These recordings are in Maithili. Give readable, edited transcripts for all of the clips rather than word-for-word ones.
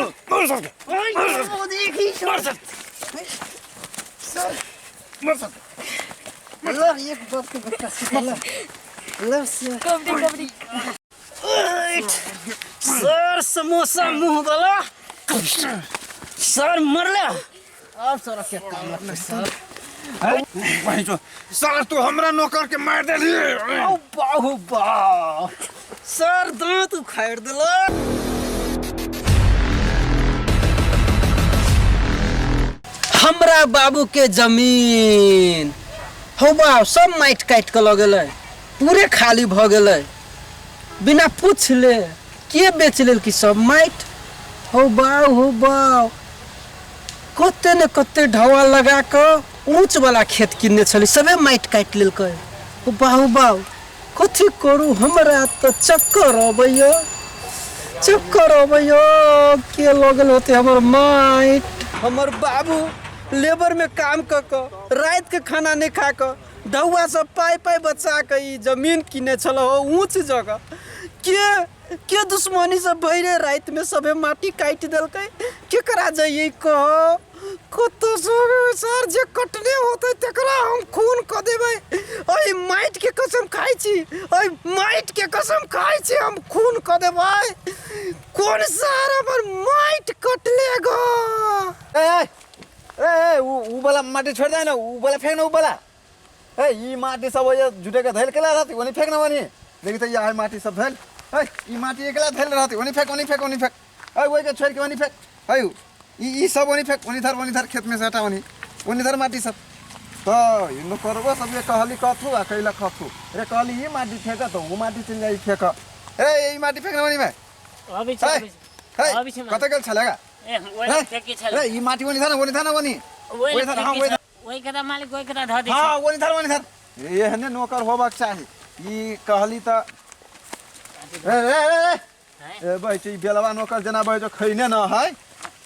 मार सर मार सर सर मार सर ल एक बाप के बच्चा ल ल सर कबड्डी कबड्डी सर समोसा मुंह वाला सर मरला अब सर के काम लगतै सर वही जो सर तू हमरा नौकर के मार देली औ बाहु बा सर दांत उखाड़ देलक हमरा बाबू के जमीन हौ बाप सब माटि काटि कऽ लऽ गेलै पूरे खाली भऽ गेलै बिना पूछले के बेच लेलकै सब माटि हौ बाउ हौ बाउ कते ने कते ढौआ लगा कऽ ऊँच वाला खेत किनने छलै सबे माटि काटि लेलकै ओ बाउ बाउ कथी करू हमरा तऽ चक्कर अबैया चक्कर अबैया के लऽ गेल होतै हमर माटि हमर बाबू लेबर में काम कऽ कऽ राति के खाना नहि खा कऽ ढौआ सब पाइ पाइ बचा कऽ ई जमीन किने छल हो ऊँच जगह के के दुश्मनी सब भैरे राति में सबे माटी काटि देलकै केकरा जइयै कह कतौ सर सर जे कटने होतै तकरा हम खून कऽ देबै एहि माटि के कसम खाइ छी एहि माटि के कसम खाइ छी हम खून कऽ देबै कोन सर हमर माटि कटले गो ए ए ए ए ऊ ऊ वाला माटी छोड़ दे ना ऊ वाला फेंक ना ऊ वाला ए ई माटी सब ओje जुटे के धैल केला रहती ओनी फेंक ना ओनी देखी त यहाँ माटी सब धैल ए ई माटी एकला धैल रहती ओनी फेंक ओनी फेंक ओनी फेंक ए ओइ के छोड़ के ओनी फेंक ए ई ई सब ओनी फेंक ओनी धर ओनी धर खेत में से हटा ओनी ओनी धर माटी सब तो इनो करबो सब ये कहली कथू आ कैला कथू रे कहली ई माटी फेंक तो ऊ माटी चल जाई फेंक ए ई माटी फेंक ना ओनी में अबै छै ए अबै छै ए अबै छै कतऽ गेल छलेगा ए ओइ फेंकी छल रे ई माटी ओनी धर ओनी धर ओनी ओइ ओइ धर हाँ ओइ धर ओइ के त मालिक ओइ के त धऽ दै हाँ ओनी धर ओनी धर एहने नौकर होबाक चाही ई कहली तऽ रे रे रे रे ए बहै छै ई बेलवा नौकर जेना बहै जो खैने न है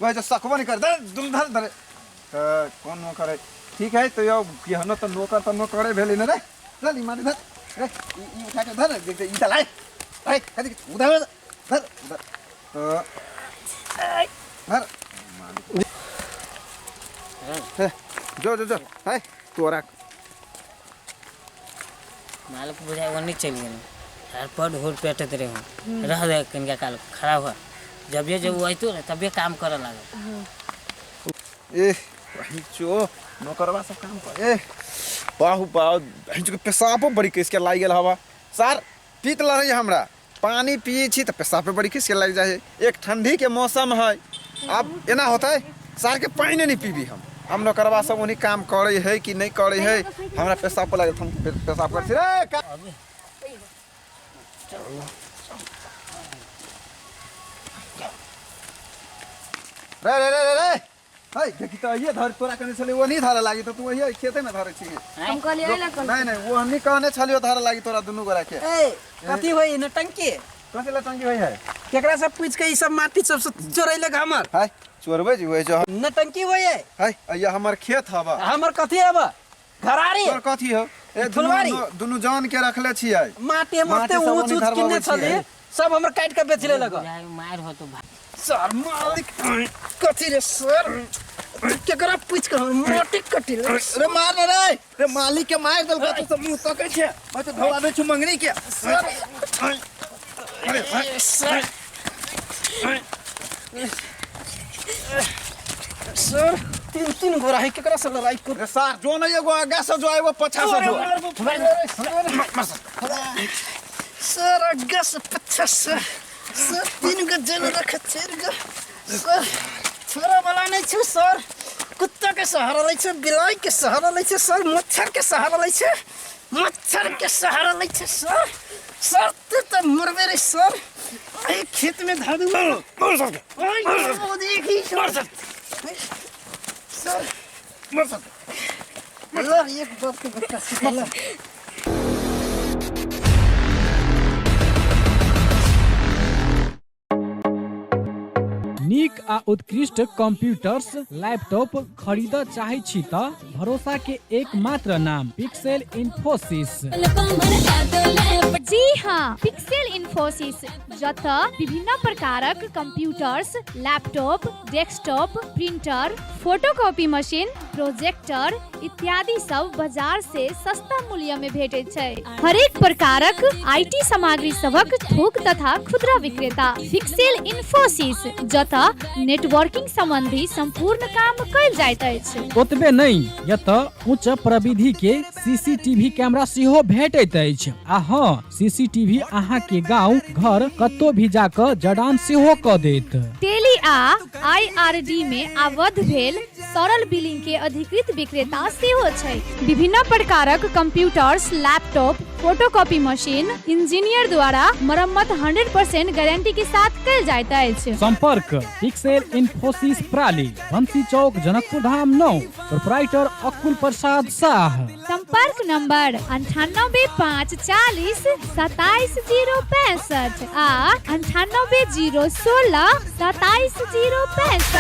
बहै जो सकबो नहीं कर धर दुनू धर धरे तऽ कोन नौकर है ठीक है तो यौ केहनो तऽ नौकर तऽ नौकरे भेलै ने रे चल ई माटी धर रे ई ई उठा के धर देख ई तऽ लाय लाय कथी उधर धर उधर तऽ धर हे, जो जो जो है तोरा मालिक बुझाइ ओन्नी चलि गेल आर बड होर पेटैत रहू रह दे कनिका काल खड़ा हुआ जबे जब ओ अयतौ ने तबे काम करऽ लागल ए चो नौकरवा सब काम कर ए बाहु बाहु के पेशाबो बड़ी किसके लागि गेल हवा सर पीत लड़ै हमरा पानी पिए छी तऽ पेशाबे बड़ी खिसके लागि जाइ है एक ठंडी के मौसम है आब एना होतै सार के पानि नहि पीबी हम हम नौकरवा सब ओनी काम करै है कि नहि करै है हमरा पेशाब पर लागल हम पेशाब करै छी रे का- रे रे रे रे रे है देखी तऽ अहिए धर तोरा कहने छलियै ओ नहीं धरऽ लागी तऽ तू अहिए खेते में धरै छी हम कहलियै एहि लए कहलियै। नहीं नहीं वो हमनी कहने छलियो धरऽ लागी तोरा दुनू गोरा के ए कथी होई नटंकी कथी ला टंकी होई है केकरा से पूछ के ई सब माटी सब से चोरैलक हमर है चोरबै जी होई जो नटंकी होई है है अइया हमर खेत हवा हमर कथी हब घरारी तोर कथी हो ए दुनू फुलवारी। दुनू जान के रखले छियै माटी हम माटी ओते सब ऊंच ओनी ऊंच धरबाबै किने छियै। छली सब हमर काट के बेच लेलक बुझाइ मारि होतो भाई सर मालिक कथी रे सर केकरा पूछ के हमर माटी कटी रे रे मार ना रे रे मालिक के मार देलको तू सब मुंह तकै छै मैं तो धोवा छु मंगनी के सर सर सर तीन तीन गोरा है केकरा से लड़ाई कर रे सार जो न एगो आगा से जो एगो पछा से जो सर आगा से पछा से सर तीन गो जेल रख चार गो सर छोरा वाला नहीं छु सर कुत्ता के सहारा लै छै बिलाई के सहारा लै छै सर मच्छर के सहारा लै छै मच्छर के सहारा लै छै सर सर ते त मरबे रे सर एहि खेत में धऽ दू सर ल एक बाप के बच्चा ल नीक आ उत्कृष्ट कंप्यूटर्स लैपटॉप खरीदऽ चाहै छी तऽ भरोसा के एकमात्र नाम पिक्सेल इन्फोसिस। जी हाँ, पिक्सेल इन्फोसिस, जतऽ विभिन्न प्रकारक computers, laptop, desktop, printer, photocopy machine, projector इत्यादि सब बाजार से सस्ता मूल्य में भेटैत छै। हरेक प्रकारक IT सामग्री सभक थोक तथा खुदरा विक्रेता पिक्सेल इन्फोसिस, जतऽ नेटवर्किंग संबंधी संपूर्ण काम कयल जाइत अछि। ओतबे नहि, एतऽ उच्च प्रविधि के सीसीटीवी कैमरा सेहो भेटैत अछि। आ हँ, सीसीटीवी अहाँ के गांव घर कतौ भी जाकऽ जड़ान सेहो कऽ देत। टेली आ आईआरडी में आबद्ध भेल सरल बिलिंग के अधिकृत विक्रेता सेहो छै। विभिन्न प्रकारक computers, laptop, photocopy machine engineer द्वारा मरम्मत 100% गारंटी के साथ कयल जाइत अछि। संपर्क पिक्सेल इन्फोसिस प्राली, बंसी चौक, जनकपुर धाम 9, प्रोपराइटर अकुल प्रसाद शाह। संपर्क नंबर 98 5 40 27 0 65 आ 98 0 16 27 0 65।